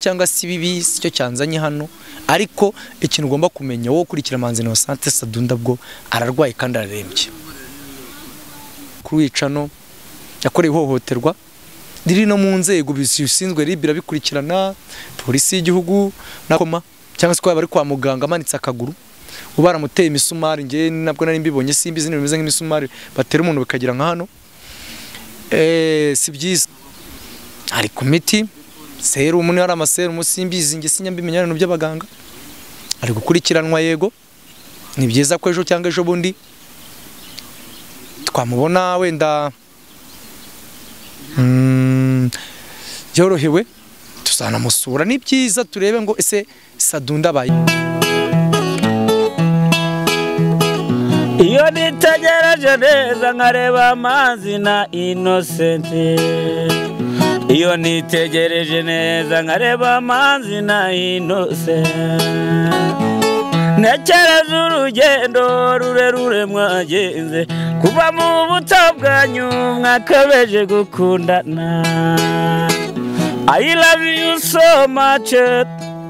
cyangwa si bibi sicyo cyanzanye hano, ariko ikintu ugomba kumenya wowe ukurikira Manzi Innocent, Sadunda bwo ararwaye kandi ararembye. Kuri channel yakorewe ihohoterwa riri no mu nzego zishinzwe, RIB irabikurikirana, polisi y'igihugu na koma, cyangwa se ko bari kwa muganga amanitse akaguru ubaramuteye imisumari. Nge nabwo nari mbibonye, simbizi bimeze nk'imisumari batera umuntu bikagira nka hano. Si byiza. Ari ku miti serumu, ni ari amaserumu, simbizi nge sinyambimenya ibintu by'abaganga. Ari gukurikiranwa, yego ni byiza ko ejo cyangwa ejo bundi twamubona wenda yorohewe, tuzanamusura. Ni byiza turebe ngo ese Sadunda abaye. Iyo nitegereje neza nkareba Manzi na Innocent, iyo nitegereje neza nkareba Manzi na Innocent, ntekereza urugendo rurerure mwagenze kuva mu buto bwanyu mwakabeje gukundana. I love you so much,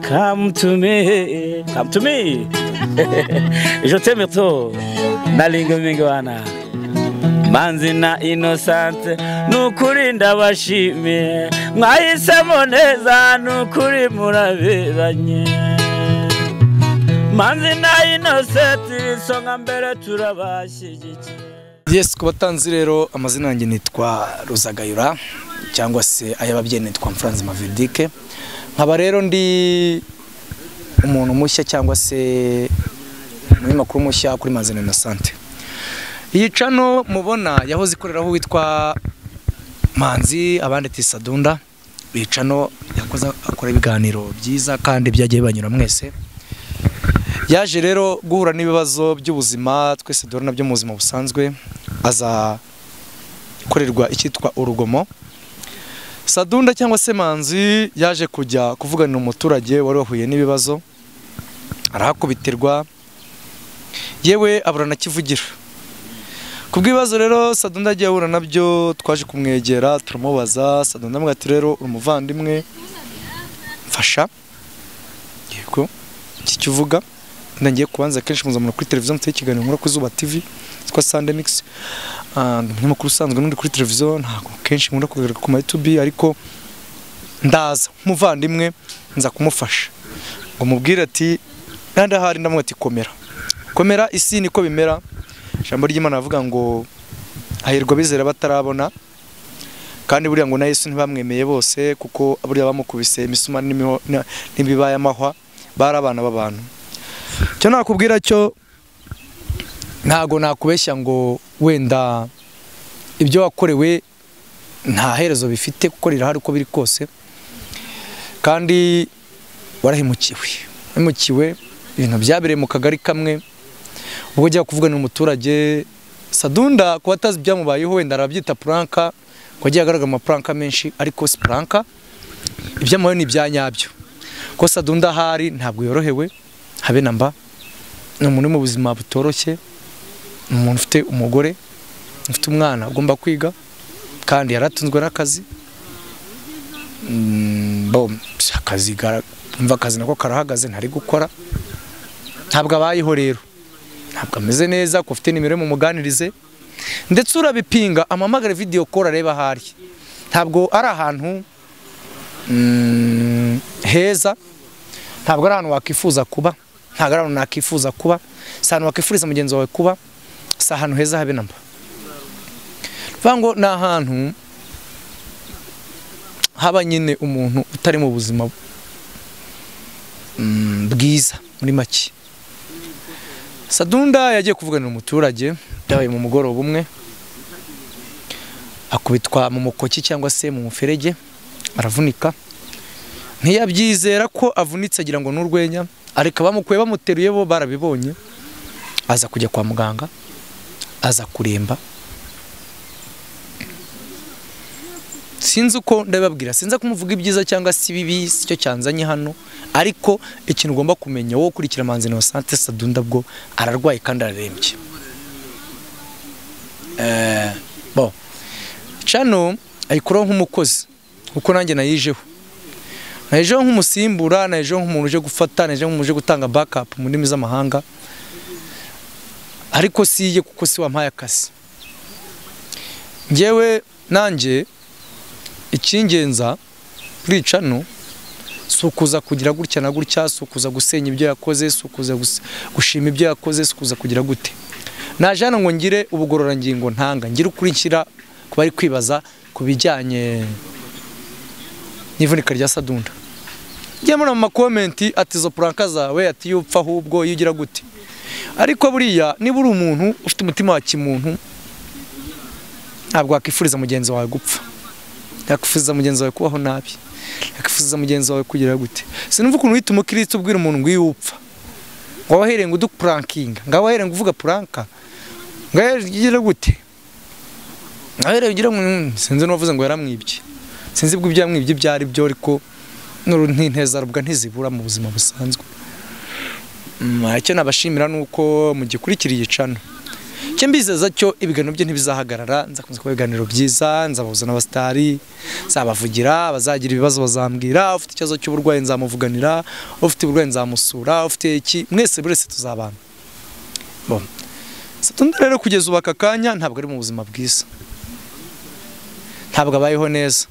come to me, come to me. Je t'aime trop, nalinga mingwana. Manzi na Innocent, nukuri ndabashimiye, mwahisemo neza nukuri muraberanye. Manzi na Innocent, isonga mbere turabashyigikiye. Yes, ku batanzi rero amazina yanjye nitwa Ruzagayura cyangwa se ay'ababyeyi nitwa Franz Mavidike. Nkaba rero ndi umuntu mushya cyangwa se umunyamakuru mushya kuri Manzi Innocent. Iyi channel mubona yahoze ikoreraho witwa Manzi, abandi ati Sadunda. Iyi channel yakoze akora ibiganiro byiza kandi byagiye banyura mwese. Yaje rero guhura n'ibibazo by'ubuzima twese dore nabyo mu buzima busanzwe, aza korerwa icyitwa urugomo. Sadunda cyangwa se Manzi yaje kujya kuvuganira umuturage wari wahuye n'ibibazo, arahakubitirwa yewe aburana kivugira. Kubw'ibibazo rero Sadunda agiye ahura nabyo, twaje kumwegera turamubaza. Sadunda amubwira ati rero umuvandimwe mfasha, yego iki kivuga ngiye kubanza kenshi muzamura kuri televiziyo muteye ikiganiro nkora ku Zuba TV yitwa Sunday Mix. Umunyamakuru usanzwe n'undi kuri televiziyo ntabwo kenshi nkunda kugaruka ku ma YouTube, ariko ndaza umuvandimwe nza kumufasha ngo mubwire ati ndahari, ndamwe ati komera komera, isi niko bimera. Ijambo ry'Imana avuga ngo hahirwa bizera batarabona, kandi buriya ngo na Yesu ntibamwemeye bose, kuko buriya bamukubise imisumari n'ibibaya amahwa, bari abana b'abantu. Cyo nakubwira cyo ntago nakubeshya ngo wenda ibyo wakorewe nta herezo bifite, kuko rirahari uko biri kose, kandi warahemukiwe. Hemukiwe ibintu byabereye mu kagari kamwe, ubwo ujya kuvugana n'umuturage Sadunda kuba atazi ibyamubayeho wenda arabyita pranka, ko agiye agaragara ama pranka menshi, ariko si pranka, ibyamubayeho ni ibya nyabyo. Ko Sadunda ahari ntabwo yorohewe habe namba, ni umuntu mu buzima butoroshye, ni umuntu ufite umugore, ufite umwana ugomba kwiga, kandi yaratunzwe n'akazi. Akazi umva akazi nako karahagaze, ntari gukora, ntabwo abayeho rero, ntabwo ameze neza. Ko ufite nimero mumuganirize, ndetse urabipinga amamagare video call areba ahari. Ntabwo ari ahantu heza, ntabwo ari ahantu wakifuza kuba, ntabwo ari ahantu nakifuza kuba, si ahantu wakifuriza mugenzi wawe kuba, si ahantu heza habe namba. Vango ni ahantu haba nyine umuntu utari mu buzima bwiza muri make. Sadunda yagiye kuvuganira umuturage, byabaye mu mugoroba umwe, akubitwa mu mukoki cyangwa se mu muferege, aravunika. Ntiyabyizera ko avunitse agira ngo n'urwenya, ariko bamukuye bamuteruye bo barabibonye, aza kujya kwa muganga, aza kuremba. Sinzi uko ndababwira, sinzi kumuvuga ibyiza cyangwa si bibi sicyo cyanzanye hano, ariko ikintu ugomba kumenya wowe ukurikira Manzi Innocent, Sadunda bwo ararwaye kandi ararembye. Bon, channel ayikora nk'umukozi kuko nanjye nayijeho. Najeho nk'umusimbura, najeho nk'umuntu uje gufata, najeho nk'umuntu uje gutanga backup mu ndimi z'amahanga. Ariko siye kuko si wampaye akazi. Njyewe nanjye ikingenza kuri cano si ukuza kugira gutya na gutya, si ukuza gusenya ibyo yakoze, si ukuza gushima ibyo yakoze, si ukuza kugira gute. Naje hano ngo ngire ubugororangingo ntanga, ngire ukuri nshyira ku bari kwibaza ku bijyanye n'ivunika rya Sadunda. Njye mbona mu makomenti ati izo puranka zawe, ati iyo upfa ahubwo iyo ugira gute. Ariko buriya niba uri umuntu ufite umutima wa kimuntu, ntabwo wakwifuriza mugenzi wawe gupfa, yakwifuriza mugenzi wawe kubaho nabi, yakwifuriza mugenzi wawe kugira gute. Sinumva ukuntu wita umukristo ubwira umuntu ngo iyo upfa, ngo wahereye ngo uduprankinga, ngo wahereye ngo uvuga pranka, ngo ugira gute, wahereye ugira ngo sinzi n'uwavuze ngo yaramwibye, sinzi ubwo ibyamwibye ibyo ari byo, ariko n'inteza rubwa ntizibura mu buzima busanzwe. Icyo nabashimira nuko mugikurikiriye cano. Icyo mbizeza cyo ibiganiro bye ntibizahagarara, nzakomeza kuba ibiganiro byiza, nzabahuza n'abastari, nzabavugira, abazagira ibibazo bazambwira, ufite ikibazo cy'uburwayi nzamuvuganira, ufite uburwayi nzamusura, ufite iki, mwese buri wese tuzabana. Bon. Sadunda rero kugeza ubu aka kanya ntabwo ari mu buzima bwiza. Ntabwo abayeho neza.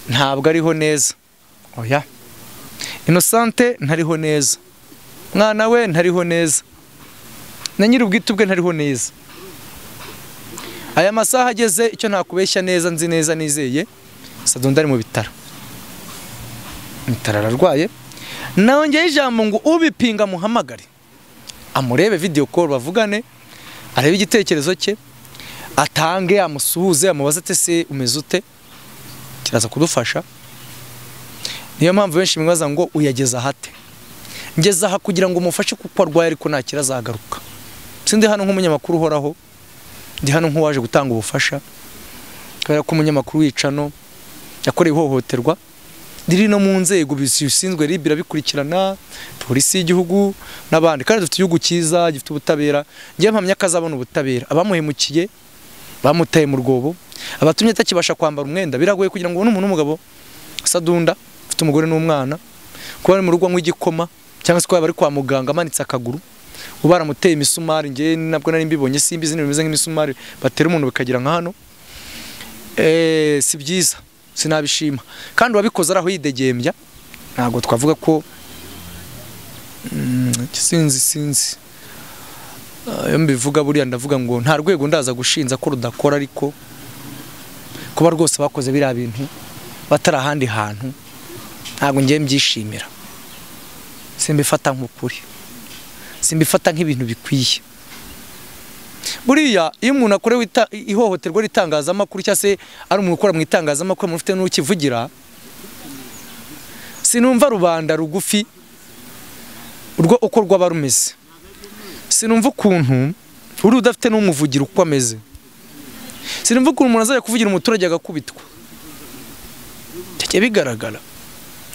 Ntabwo ariho neza. Oya. Innocente ntariho neza. Mwana we ntariho neza. Na nyir'ubwite ubwe ntariho neza. Aya masaha ageze icyo ntakubeshya neza nzi neza nizeye, Sadunda ari mu bitaro. Bitaro ararwaye. Nongeye ijambo ngo ubipinga muhamagare. Amurebe video call bavugane, arebe igitekerezo cye, atange, amusuhuze, amubaze ate se umeze ute, kiraza kudufasha. Niyo mpamvu benshi mwibaza ngo uyageza hate. Ngeza aha kugira ngo umufashe kuko arwaye ariko nta kirazagaruka. Sindi hano nk'umunyamakuru uhoraho, ndi hano nk'uwaje gutanga ubufasha. Kubera ko umunyamakuru wicano yakorewe ihohoterwa, riri no mu nzego zishinzwe RIB irabikurikirana, polisi y'igihugu n'abandi. Kandi dufite igihugu cyiza gifite ubutabera. Ngiye mpamya ko azabona ubutabera. Abamuhemukiye bamutaye mu rwobo, abatumye atakibasha kwambara umwenda. Biragoye kugira ngo ubone umuntu w'umugabo Sadunda ufite umugore n'umwana, kuba ari mu rugo nk'igikoma cyangwa se kuba bari kwa muganga amanitse akaguru, uba baramuteye imisumari. Ngiye nabwo nari mbibonye, simbizi bimeze nk'imisumari batera umuntu bikagira nka hano. Si byiza, sinabishima. Kandi wabikoze araho yidegembya, ntabwo twavuga ko sinzi. Iyo mbivuga buriya ndavuga ngo nta rwego ndaza gushinza ko rudakora, ariko kuba rwose bakoze biriya bintu batari ahandi hantu ntabwo ngiye mbyishimira. Simbifata nk'ukuri, simbifata nk'ibintu bikwiye. Buriya iyo umuntu akorewe ihohoterwa ritangazamakuru cyangwa se ari umuntu ukora mu itangazamakuru ufite n'ukivugira, sinumva rubanda rugufi urwo uko rwaba rumeze. Sinumva ukuntu uri udafite n'umuvugira uko ameze. Sinumva ukuntu umuntu azajya kuvugira umuturage agakubitwa. Cyake bigaragara.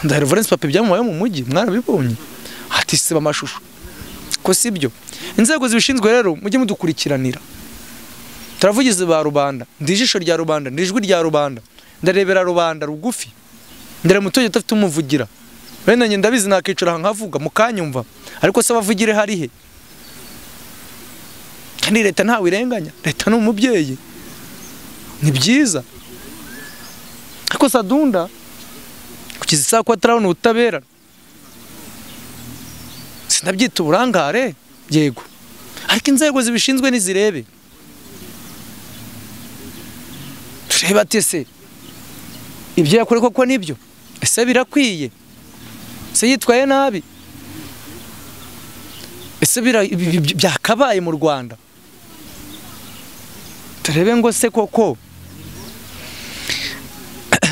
Ndahiro Valence Papi byamubaye mu mujyi, mwarabibonye. Ati siba amashusho. Ko sibyo. Inzego zibishinzwe rero mujye mudukurikiranira. Turavugize ba rubanda, ndi ijisho rya rubanda, ndi ijwi rya rubanda. Ndarebera rubanda rugufi. Ndere muturage udafite umuvugira. Wenda njye ndabizi nakicara nkavuga mukanyumva. Ariko se bavugire hari he? Kandi leta ntawe irenganya, leta ni umubyeyi. Ni byiza. Ariko Sadunda kugeza isaha ko atarabona ubutabera, sinabyita uburangare, yego. Ariko inzego zibishinzwe nizirebe. Turebe ati se ibyo yakore koko nibyo? Ese birakwiye? Se yitwaye nabi? Ese byakabaye mu Rwanda? Turebe ngo se koko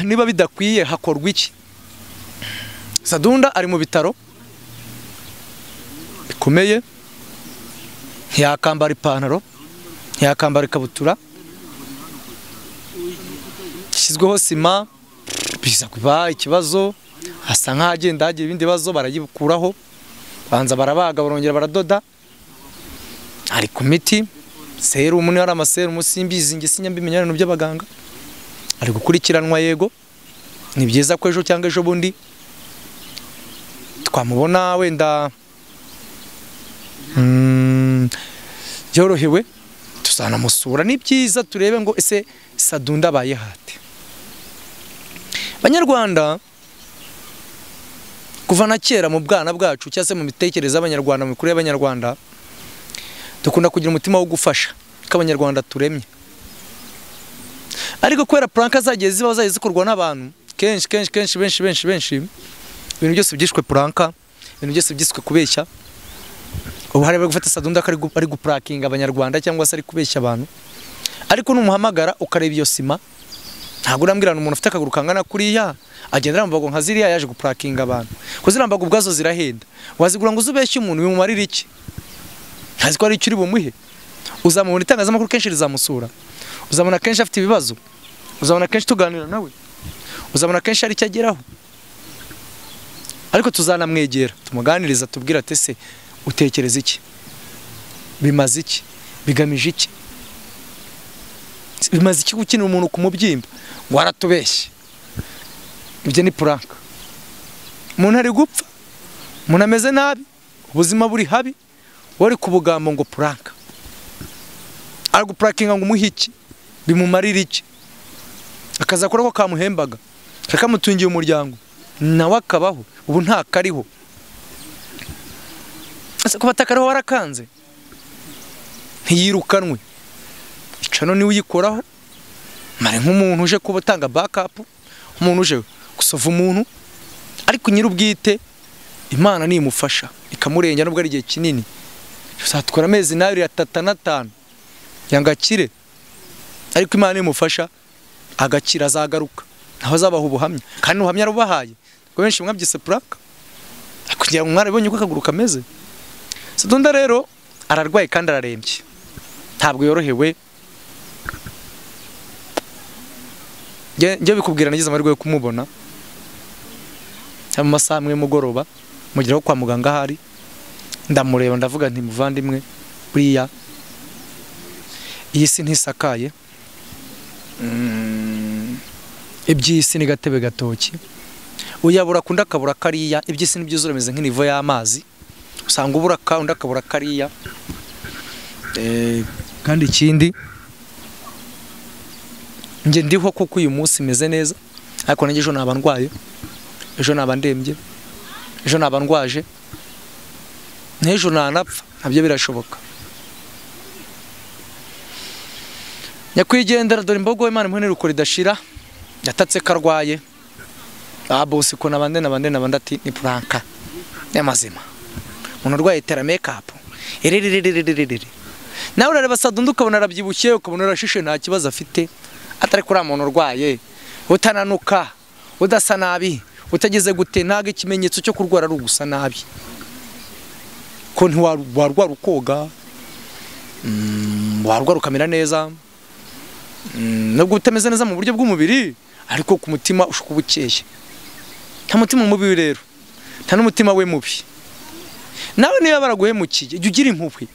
niba bidakwiye hakorwa iki? Sadunda ari mu bitaro bikomeye, ntiyakambara ipantaro, ntiyakambara ikabutura, ishyizweho sima, biza kuba ikibazo, asa nk'agenda hagira ibindi bibazo barayikuraho, banza barabaga barongera baradoda, ari ku miti, serumu niba ari amaserumu simbizi njye sinyambimenya ibintu by'abaganga, ari gukurikiranwa yego. Ni byiza ko ejo cyangwa ejo bundi twamubona wenda yorohewe, tuzanamusura. Ni byiza turebe ngo ese Sadunda abaye hate. Banyarwanda, kuva na kera mu bwana bwacu cyangwa se mu mitekerereze y'Abanyarwanda, mu mikurire y'Abanyarwanda, dukunda kugira umutima wo gufasha, ko Abanyarwanda turemye. Ariko kubera prank zagiye ziba zagiye zikorwa n'abantu kenshi kenshi kenshi benshi benshi benshi, ibintu byose byishwe prank, ibintu byose byiswe kubeshya. Ubu hari gufata Sadunda ari guprakinga Abanyarwanda cyangwa se ari kubeshya abantu. Ariko numuhamagara ukareba iyo sima, ntabwo urambwira umuntu ufite akaguru kangana kuriya agendera mu mbago nka ziriya yaje guprakinga abantu. Ko ziriya mbago ubwazo zirahenda, wazigura ngo uzubeshye umuntu bimumarira iki? Ntazi ko ari icyo uri bumuhe. Uzamubona itangazamakuru kenshi rizamusura, uzabona kenshi afite ibibazo, uzabona kenshi tuganira nawe, uzabona kenshi ari icyo ageraho. Ariko tuzanamwegera tumuganiriza, tubwira ati ese utekereza iki, bimaze iki, bigamije iki, bimaze iki gukinira umuntu ku mubyimba ngo aratubeshye? Ibyo ni prank. Umuntu ari gupfa, umuntu ameze nabi, ubuzima buri habi, wari kubugambo ngo prank. Ari guprakinga ngo umuhe iki, bimumarira iki? Akaza akora ko kamuhembaga, kakamutungiye umuryango, nawe akabaho, ubu ntakariho. Ese kuba atakariho warakanze? Ntiyirukanwe, icano niwe uyikoraho. Mare nk'umuntu uje kuba utanga backup, umuntu uje gusova umuntu, ariko nyir'ubwite Imana nimufasha ikamurengera, nubwo ari igihe kinini, bizatwara amezi 2, 3 na 5 yangakire. Ariko Imana nimufasha agakira, azagaruka, naho azabaha ubuhamya, kandi ubuhamya rubahaye ko benshi mwabyise prank kugira ngo mwarabonye uko akaguru kameze. Sadunda rero ararwaye kandi ararembye, ntabwo yorohewe. Njye bikubwira nagize amahirwe yo kumubona mu masaha amwe y'umugoroba, mugeraho kwa muganga ahari, ndamureba ndavuga nti muvandimwe, buriya iyi si ntisakaye, iby'isi ni gatebe gatoki, uyabura kundi akabura kariya, iby'isi n'ibyuzura bimeze nk'inivo y'amazi, usanga ubura ka undi akabura kariya. Kandi ikindi njye ndiho kuko uyu munsi meze neza, ariko nanjye ejo naba ndwaye, ejo naba ndembye, ejo naba ndwaje, n'ejo nanapfa, nabyo birashoboka. Nyakwigendera dore imbogo Imana imuhe iruhuko ridashira, yatatse karwaye, bosi ko nabande nabande nabande ati ni prank y'amazima. Umuntu urwaye tera make up iriririririririri. Nawe urareba Sadunda ukabona arabyibushye, ukabona arashishe, nta kibazo afite, atari kuri umuntu urwaye utananuka, udasa nabi, utageze gute. Ntago ikimenyetso cyo kurwara ari ugusa nabi, ko ntiwarwara ukoga, warwara ukamera neza, nubwo utameze neza mu buryo bw'umubiri, ariko ku mutima ushuka ubukeye. Nta mutima mubi rero, nta n'umutima we mubi. Nawe niba baraguhemukiye, jya ugira impuhwe.